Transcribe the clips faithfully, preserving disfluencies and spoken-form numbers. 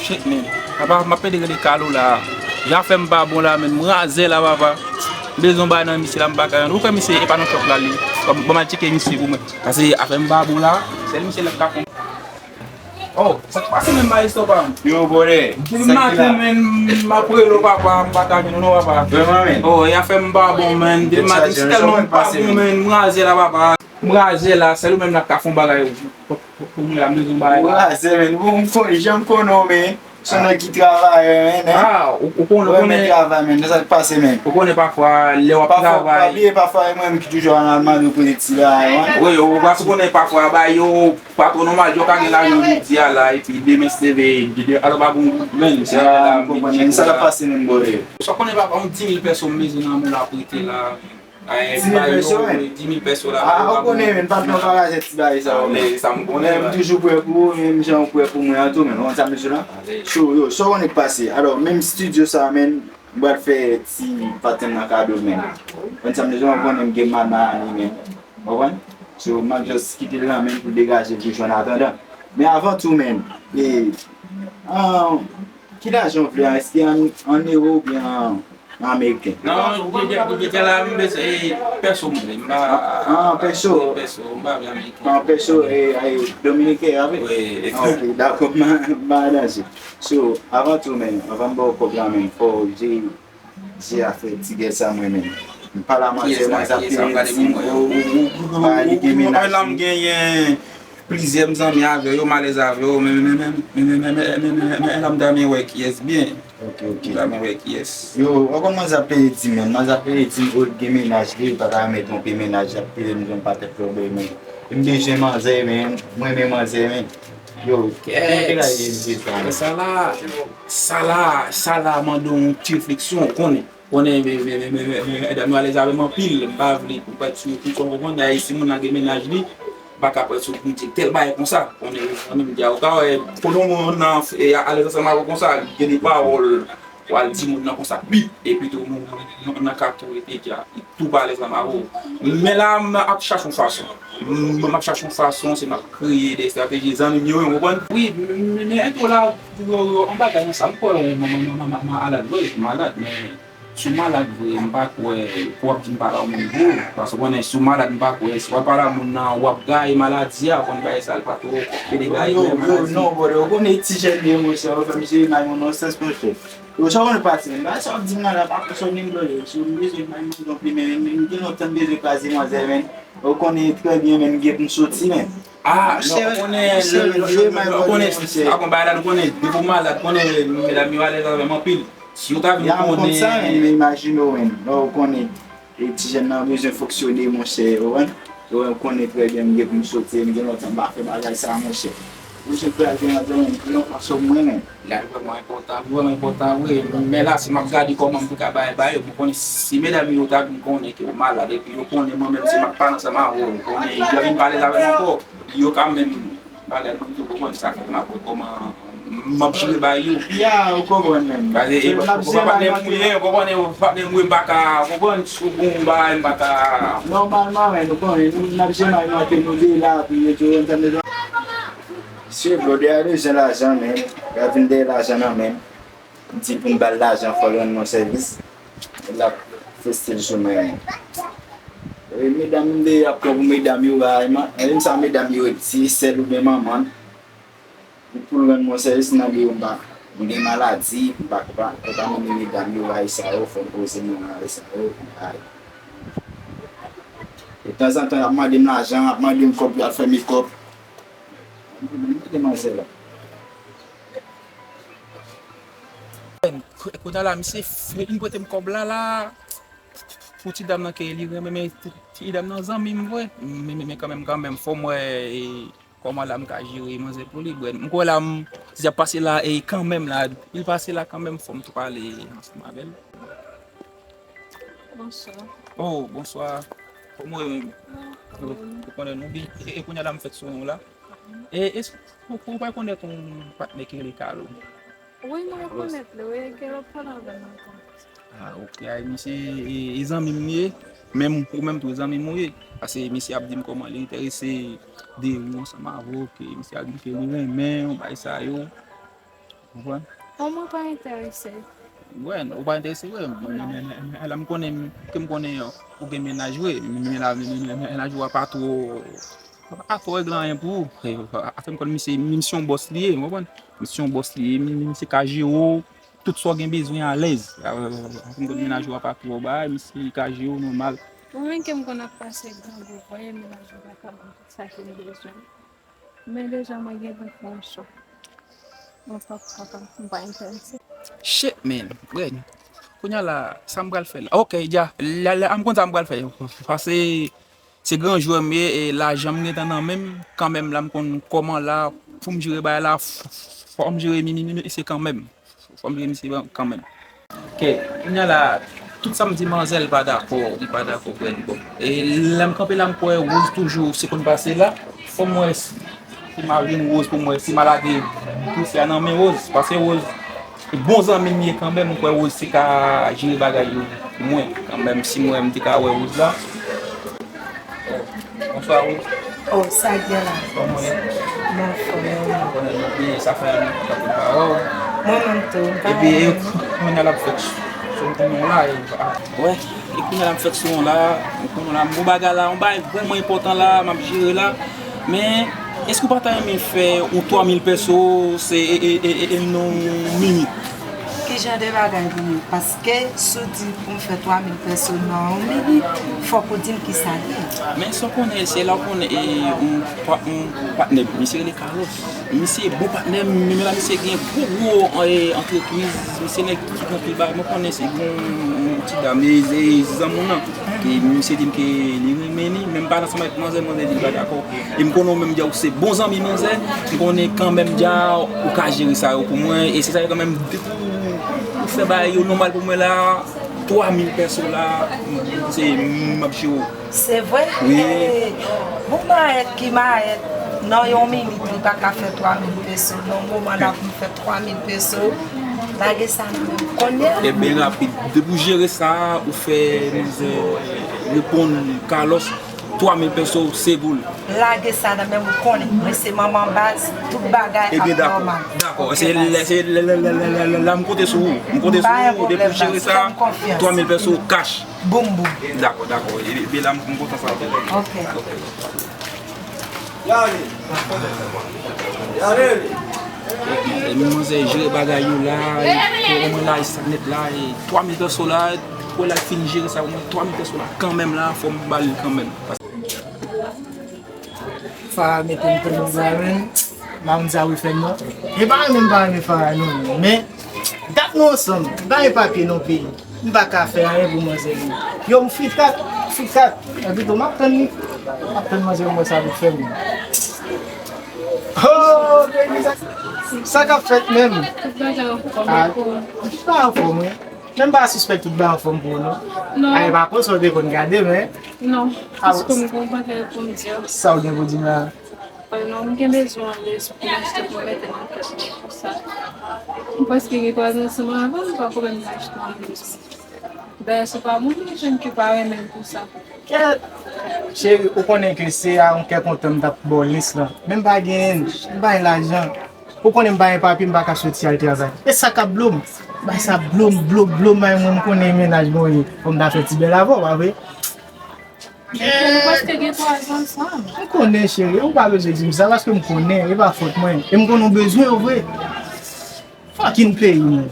Shit, man. Papa, m ap pede rele Kalo la. Jan afè m pa bon la, man. M razè la, papa. M bezwen bay nan misye la, m pa ka jwenn. Ou kwè misye e pa nan shop la, li? Bon, bon, m al tcheke misye pou mwen. Paske afè m pa bon la. Sèl misye la k ka fè m. Oh, sa k pase menm, maestro pa m? Yo, bòdè. Depi maten, man, m ap rele w, papa, m pa ka jwenn ou non, papa. Vrèman, man. Oh, e afè m pa bon, man. Depi maten, si tèlman m pa bon, man, m razè la, papa. M razè la, sèl ou menm la k ka fè yon bagay pou, pou, pou mwen la, m bezwen yon bagay la. M razè, man. Bon, m konn, jan m konnen w, man. Se yon nèg ki travayè, man, hein? Ah, ou, ou konnen, ou konnen travay, man. Sa k pase, man? Ou konnen pafwa, lè w ap travay. Pafwa, pa bliye, pafwa, e mwen menm ki toujou al nan almari pou ti bagay, man. Wi, ou pa konnen pafwa, bagay yo pa twò nòmal, yo ka gen lajan jodi a la, epi demen se leve, de, de, alò pa bon, man, se la, m konprann, man. Sa k ap pase, man, bòdè? Sa w konnen, papa, yon dis mil pèso m bezwen nan men w la, prete la. Ay, dis mil pèso, wi. Dis mil pèso la. Ah, ou konnen, men, pa t nan bagay ti bagay sa, wi. Men sa m konnen, men m toujou prè pou ou, menm jan ou prè pou mwen an tou, men ou konn sa m di la? Cho, yo, sa w konnen k pase. Alò, menm studio sa, men, m pral fè ti patèn nan kado, men. Ou konn sa m di la, ou konnen m gen mal Miami, men. Ou konprann? So, m ap just kite l la, men, pou degaje l toujou an atandan. Men avan tou, men, e, an, ki lajan w vle a? Èske an, an ewo oubyen an, an ameriken? Non, ou gen, ou gen la, m bezwen, e, pèso m vle, m pa. Ah, pèso. Pèso, m pa vle ameriken. Ah, pèso, e, e, dominiken, a vre? Wi. Ah, ok, dakò, m pa, m pa danje. So, avan tou, men, anvan m ba w kòb la, men, fò w jere, jere afè ti gèl sa mwen, men. M pale a manzè, manzè ap peye di m, o, o, o, o, pa li gen menaj la, m genyen plizyè m zanmi avè yo, m alèz avè yo, men, men, men, men, la m ta renmen wè kiyès byen. Ok, ok. M ta renmen wè kiyès. Yo, ou konn manzè ap peye di m, men, manzè ap peye di m, o, li gen menaj li, li pa ta renmen twonpe menaj li, ap peye m yon pakèt lòbèy, men. M bezwen manzè, men, m renmen manzè, men. Yo, kèt. Sa la, sa la, sa la mande yon ti refleksyon, ou konnen. Konnen, men, men, men, men, men, men, medam yo alèz avè m anpil, m pa vle pou pèt sou yo, pou sa, ou konprann, dayè, si moun nan gen menaj li, m pa ka pèt sou pou m di tèl bagay konsa, konnen, mwen menm, di a, ou ka wè, konnen yon moun nan, e, alèz ansanm avè w konsa, gen de pawòl, w al di moun nan konsa, bip, epi tou, moun nan, moun nan ka tou rete, di a, li tou pa alèz ansanm avè w. Men la, m ap chache yon fason. M, m ap chache yon fason, se m ap kreye de estrateji, zanmi m yo, ou konprann? Wi, men, men, men, entwo la, yo, yo, yon bagay nan sa, m kwè, m, m, m, m, m, malad, wi, malad, men, Si w malad vre, m pa kwè pou w ap di m pale a yon moun vre. Paske w konnen, si w malad, m pa kwè, si w al pale a moun nan, w ap gaye maladi a, w konn bagay sa, l pa twò ede gaye vrèman maladi. Non, brother, ou konnen ti jèn li ye, monchè, ou fè m jere may mwen nan sans, monchè. Yo, sa w konnen pase, men bagay sa w ap di m la, la pa fonksyone m, brother. Si w bezwen may mwen, non, men, men, men, m gen lontan m bezwen kraze manzè, men. Ou konnen trè byen, men, m gen pou m soti, men. Ah, non, ou konnen, ou konnen, a bon, bagay la, nou konnen, depi w malad, konnen, medam yo alèz avè m anpil. Si yo ta vin konnen. Ya, m konn sa, men, men imajine w, men. Lè w konnen, e ti jèn nan bezwen fonksyone, monchè, ou konprann? Ou konnen trè byen, m gen pou m soti, m gen lontan m pa fè bagay sa, monchè. Monchè, frè, gen antre, men, yon fason mwen, men. Li vrèman enpòtan, li vrèman enpòtan, wi. Men la, si m ap gade kòman m te ka bay, bay yo, m konnen si medam yo ta vin konnen ke w malad, epi yo konnen mwen menm, si m ap pale ansanm avè w, konnen yo vin pale avè m ankò, yo ka menm pale ak mwen tou, ou konprann, sa fè m ap wè kòman m ap jere bay yo. Ya, ou konprann menm. Paske, e, m ap jere bay yo. Patnè m ou ye, ou konprann, e, patnè m ou ye, m pa ka, ou konprann, si w gon bagay, m pa ka. Nòmalman, men, ou konnen, nou, n ap jere bay nou antre nou de la, pou yo di w, ou konprann, Se brother a bezwen lajan, men. L ap vin dèyè lajan nan men m. M di pou m ba l lajan, fò l rann mwen sèvis. L ap feste l sou mwen, men. E medam m dèyè ap pran pou medam yo, bay, man. Menm sa medam yo, se sè l oubyen manman l. Pou l rann mwen sèvis, m mande yo, m pa, m gen maladi, m pa, pa, pa, pa mande medam yo, bay sa yo, fò m poze mwen, bay sa yo, bay. E tanzantan, y ap mande m lajan, y ap mande m kòb pou y al fè mekòp. Kounye a la, misye fin prete m kòb la, la, pou ti dam nan ke li renmen, men ti, ti dam nan zanmi m vre. Men, men, men kanmenm, kanmenm, fò m wè, e, kòman la m ka jere manzè pou li, bwè. M kwè la, m, si y ap pase la, e, kanmenm la, li pase la kanmenm, fò m tou pale ansanm avè l. Bonswa. Oh, bonswa. Kòman w ye menm? Ou konnen nou byen. E, e kounye a la m fèk sou nou la. E, èske ou, ou pa rekonèt yon patnè ki rele Kalo? Wi, mwen rekonèt li, wi, gen lòt pale avè l ankò. Ah, ok. Ay, misye, e, e zanmi m li ye. Menm ou menm tou, e zanmi m ou ye. Paske misye ap di m kòman li enterese de ou ansanm avè w, ke misye ap di ke li renmen w, bagay sa yo. Konprann? Bon, mwen pa enterese. Wè, ou pa enterese, wè. Mwen, mwen, mwen, mwen, la m konnen, ke m konnen ou gen mennaj, wi. Men la, men, men, men, mennaj ou a pa two, pa two regle anyen pou ou. E, afè m konn misye, misye yon bòs li ye, ou konprann? Misye yon bòs li ye, mi- misye ka jere w, tout sa w gen bezwen alèz. Afè m konn mennaj ou a pa two bagay, misye ka jere w nòmal. Mwen menm ke m konn ap pase grangou, voye mennaj ou pa ka ban m tout sa ke m bezwen. Men deja mwen gen bon fonksyon. Mwen pa kapab, mwen pa enterese. Shit, man. Bren. Kounye a la, sa m pral fè la? Ok, dja. La, la, m konn sa m pral fè. Paske se gran jwè m ye, e lajan m gentan nan men m. Kanmenm, la m konn kòman la, pou m jere bagay la, f- f- fò m jere mi- mi- mi- misye kanmenm. Fò m jere misye kanmenm. Ok, kounye a la, tout sa m di manzè, li pa dakò, li pa dakò, bren. Bon. E lè m kanpe la, m kwè Rose toujou, se konn pase la. Fò m wè si, si m al jwenn Rose pou m wè si m al lage dosye a nan men Rose. Paske Rose, bon zanmi m ye kanmenm, m kwè Rose te ka jere bagay yo pou mwen, kanmenm, si m wè m te ka wè Rose la. Bonswa, Rose. Oh, sa k gen la? Kòman w ye? Mwen anfòm, e ou menm? Mwen byen, sa fè anpil pawòl. Mwen menm tou, m pa Epi, e, renmen. Kounye a l ap fèt sou non la, e, a, wè, e kounye a l ap fèt sou non la, ou konnen la, m gon bagay la, yon bagay vrèman enpòtan la, m ap jere la. Men, èske w pa ta renmen fè yon twa mil pèso, se, e, e, e, e, e non minit? Ki jan de bagay li ye? Paske si w di pou m fè twa mil pèso nan yon minit, fòk ou di m kisa l ye. Men sa w konnen, se la w konnen, e, yon pa- yon patnè m, misye rele Carlos. Misye bon patnè m, men la misye gen gwo gwo, e, antrepriz, misye nèg ki gen anpil bagay. Mwen konnen se bon, yon ti dam, e, e, zanmi w nan. Ke misye di m ke li renmen li, men m pale ansanm avèk manzè, manzè di l pa dakò. E m konnen w menm dja ou se bon zanmi manzè, m konnen kanmenm dja ou ka jere sa yo pou mwen, e se sa yo kanmenm depi ou, ou fè bagay yo nòmal pou mwen la, twa mil pèso la, se m ap jere w. Se vre? Wi. E, bon mayèt ki mayèt, nan yon minit li pa ka fè twa mil pèso, nan moman la pou m fè twa mil pèso, lage sa nan men m kounye a. E byen rapid, depi w jere sa, ou fè manzè reponn Carlos, twa mil pèso, se pou l. Lage sa nan men m, ou konnen. Mwen se manman baz, tout bagay ap nòmal. Ebyen, dakò. Dakò. Ok, se baz. Lè, se lè, lè, lè, lè, lè, lè, lè m konte sou ou. M konte sou ou, depi w jere sa, twa mil pèso, cash. Boum, boum. Dakò, dakò. Ebyen, la, m, m kontan sa. Ok. Ok. E manzè jere bagay yo la, e pou mwen la, e sa nèt la, e twa mil pèso la, pou l al fin jere sa, pou mwen twa mil pèso la, kanmenm la, fò m ba l kanmenm. Fara mete m tou nan zaren, mamoun sa wi fè m non. E pa renmen m pa renmen Fara non, men dat nou ansanm, m pa gen papye nan peyi. M pa ka fè anyen pou manzè yo. Yo, m frikat, frikat. Epi tou, m ap tann li. M ap tann manzè yo, m wè sa pou fè m. Oh, baby, sa, sa k ap fèt menm? Tout bagay anfòm pou ou. Tout bagay anfòm, wi. Men m pa sispèk tout bagay anfòm pou ou, non. Non. Ay, pa konn sa w te konn gade, men. Non. Paske m gon bagay pou m di w. Sa w gen pou di m la? Wè, non, m gen bezwen yon lès pou m achte pou m mete nan kès mwen konsa. M prèske gen twa zan ansanm avè l, m pa konnen m ta achte yon lès. Dayè, se pa moun m jwenn ki pa renmen m pou sa. Kè, cheri, ou konnen ke se a yon kè kontan m t ap ba w lès lan. Men m pa gen, m pa gen lajan. Ou konnen m pa gen papye, m pa ka soti al travay. E sa k ap blo m? Bay sa blo m, blo, blo m, bay mwen, m konnen mennaj mwen ye. Fò m ta fè ti bèl avè w, pa vre? Nou prèske gen twa zan ansanm. M konnen, cheri, ou pa bezwen di m sa, paske m konnen, e pa fòt mwen. E m konnen w bezwen yo vre. Fucking peyi, man.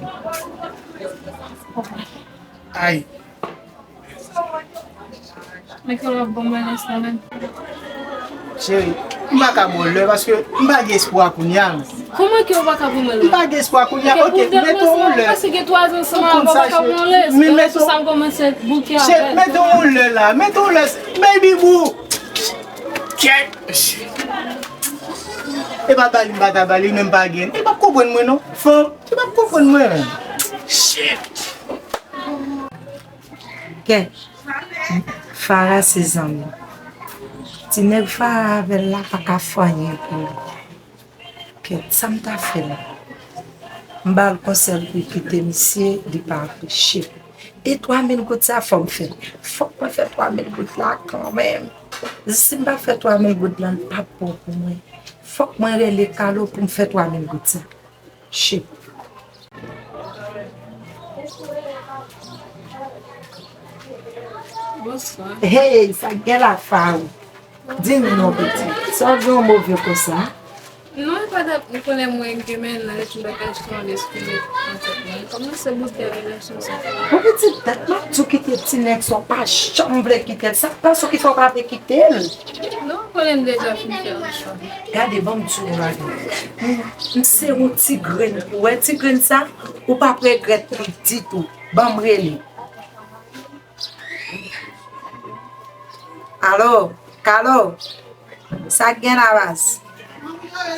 Ay. Men ke w ap ban mwen lès la menm? Cheri, m pa ka ba w lè, paske m pa gen espwa kounye a. Kòman ke w pa ka ban mwen lè? M pa gen espwa kounye a. Ok, mete yon lè. Paske gen twa zan ansanm avè w, w pa ka ban mwen lè. Men mete yon lè. Sa m kòmanse bouke avè l. Mete yon lè la. Mete yon lè. Baby boo. Kèt. E pa ba li, m pa ta ba li, men m pa gen. E p ap konprann mwen non. Fanm, e p ap konprann mwen. Shit. Kèt. Fara se zanmi. Ti nèg Fara avè l la pa ka fè anyen pou li. Kèt, sa m ta fè la? M ba l konsèy pou l kite misye, li pa apreche. E twa mil goud sa fò m fè. Fòk mwen fè twa mil goud la kanmenm. Si m pa fè twa mil goud la, l p ap bon pou mwen. Fòk mwen rele Kalo pou m fè twa mil goud sa. Shit. Bonswa. Hey, sa k gen la, Farou? Di m non, pitit. Sa w gen yon move konsa? Non, e pa dat m konnen mwen gen mennaj, m pa ka jwenn yon lespri nan tèt mwen. Kòmanse boute relasyon sa. Bon, pitit, dat m ap di w kite ti nèg sa, w pa janm vle kite l. Sa k pase w ki fè w pa vle kite l? Non, m konnen m deja fin fè yon chwa. Gade, ban m di w yon bagay. M, m se yon ti grenn pou w wè ti grenn sa, ou p ap regrèt li ditou. Ban m rele. Alo, Kalo, sa k gen la baz?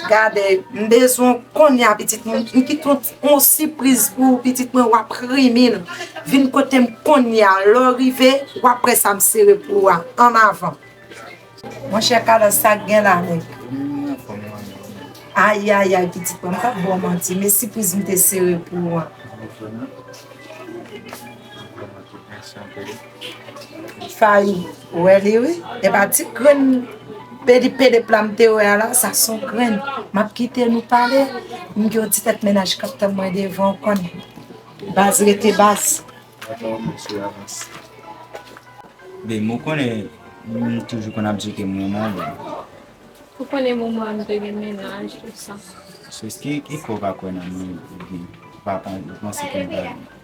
Gade, m bezwen w kounye a, pitit mwen. M kite yon, yon sipriz pou ou, pitit mwen, w ap ri m. Vin kote m kounye a. Lè w rive, w ap wè sa m sere pou ou a. Ann avan. Monchè Kalo, sa k gen la, nèg? Ayayay, pitit mwen, m p ap ba w manti, men sipriz m te sere pou ou a. Fayi, ou wè li wi. E pa ti grenn pedi pede pla m te wè a la, sa s on grenn. M ap kite nou pale. M gen yon ti tèt mennaj k ap tann mwen devan, ou konnen. Baz rete baz. Babe, mwen konnen m toujou konn ap di ke m renmen w, babe. Ou konnen moman an m te gen mennaj, tout sa. So, èske, èske w pa kwè nan mwen, oubyen ou pa pan-, ou panse ke m ta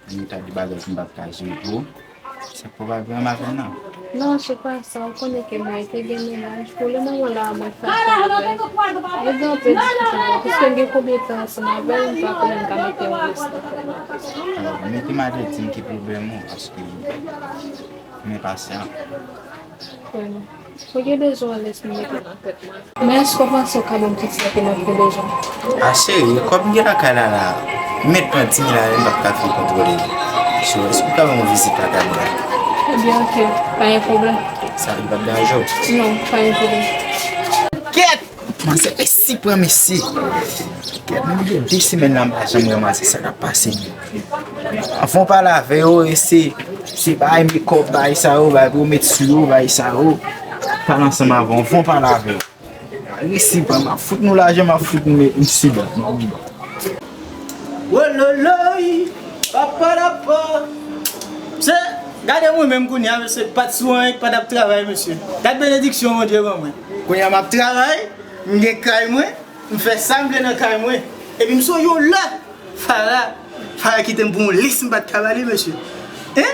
gen yon ta de bagay ke m pa t ka jere pou ou? Sa k fè w pa vle ansanm avè m nan? Non, se pa sa. Ou konnen ke mwen te gen mennaj. Pou le moman la, mwen fache avè l. Yo gen anpil diskisyon. Piske m gen konbyen tan ansanm avè l, m pa konnen m ka mete yon rès nan tèt mwen. Alò, mete m avèti m ki pwoblèm ou, paske m enpasyan. Mwen gen bezwen lespri mete nan tèt mwen. Men èske w panse w ka ban m tout sa ke mwen te bezwen? A cheri, kòb m gen lakay la la, m mèt pran di mil ale, m p ap ka fin kontwole li. So, èske w ka ban m yon vizit lakay mwen? Ebyen, oke, pa gen pwoblèm. Sa li p ap deranje w? Non, pa gen pwoblèm. Kèt! Manzè resi pran mesye. Kèt, nou gen de semèn la m pa janm ranmase sa k ap pase m yo. Anvan w pale avè yo, e se, se bay mekòp, bay sa yo, bay pwomèt sou yo, bay sa yo. Pale ansanm avè w, anvan w pale avè yo. Resi pran, m ap fout nou lajan, m ap fout nou mesye. Wololoy, papadapa. Se, gade mwen menm kounye a, mesye, pa t sou anyen, pa t ap travay, mesye. Gad benediksyon Bondye ban mwen. Kounye a m ap travay, m gen kay mwen, m fè sa m vle nan kay mwen. Epi m sonje yon lè, Fara, Fara kite m pou yon lis m pa t ka ba li, mesye. Hein?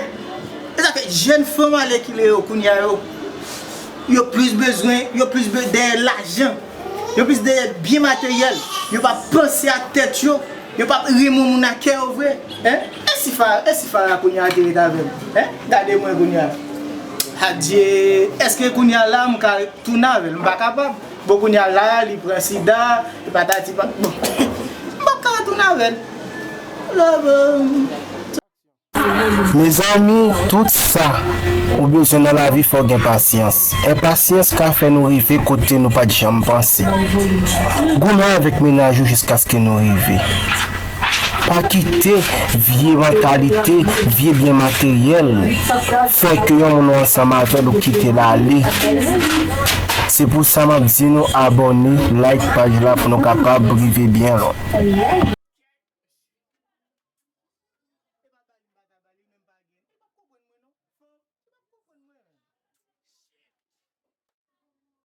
E sa fè jèn fanm alèkile yo kounye a yo, yo plis bezwen, yo plis be-, dèyè lajan, yo plis dèyè byen materyèl, yo pa panse ak tèt yo, yo pa renmen moun ak kè yo vre. Hein? E si Fara, e si Fara kounye a te ret avè m? Hein? Gade mwen kounye a. Adye, èske kounye a la m ka tounen avè l? M pa kapab. Bon, kounye a la, li pran sida, li patati pa. Bon, m p ap ka retounen avè l. Love. Mezanmi, tout sa ou bezwen nan lavi fò w gen pasyans. Enpasyans ka fè nou rive kote nou pa t janm panse. Goumen avèk mennaj ou jiskaske nou rive. Pa kite vye mantalite, vye byen materyèl fè ke yon moun ou ansanm avè l ou kite l ale. Se pou sa m ap di nou abòne, like paj la pou nou kapab rive byen lwen.